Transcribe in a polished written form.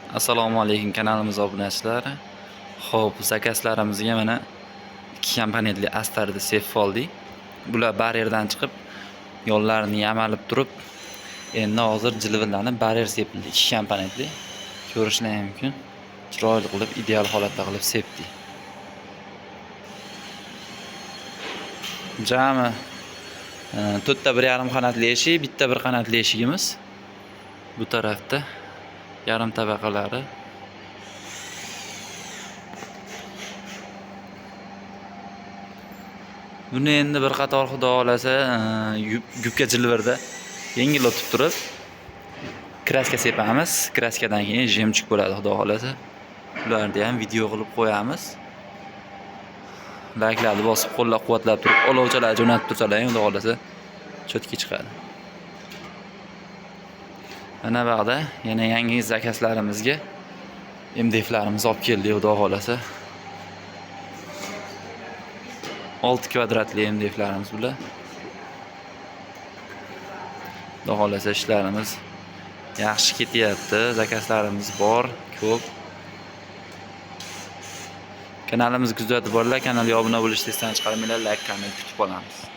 Assalomu alaykum kanalimiz obunachilari. Xo'p, zakazlarimizga mana ikki komponentli astarni sepib oldik. Bular baryerdan chiqib, yo'llarini yamalib turib, endi hozir jilvilanib baryer sepildi. Ikki komponentli. Ko'rishlar mumkin. Chiroyli qilib, ideal holatda qilib sepdik. Jami to'rtta 1,5 qanotli eshik, bitta bir qanotli eshigimiz. Bu tarafda yarim tabaqalari. Buni endi bir qator xudo xohlasa gubka jilvirda yengil o'tib turib kraska sepamiz. Kraskadan keyin jemchuk bo'ladi xudo xohlasa. Ularni ham video qilib qo'yamiz. Layklarni bosib, qo'llab-quvvatlab turib, olovchalar jo'natib tursalar ham xudo xohlasa cho'tki chiqadi. Mana bu yoqda yana yangi zakazlarimizga MDFlarimizni olib keldik xudo xohlasa. 6 kvadratli MDFlarimiz bular. Xudo xohlasa ishlarimiz yaxshi ketyapti, zakazlarimiz bor, ko'p. Kanalimizni kuzatib boringlar, kanalga obuna bo'lishni esdan chiqarmanglar, like, komment kutib qolamiz.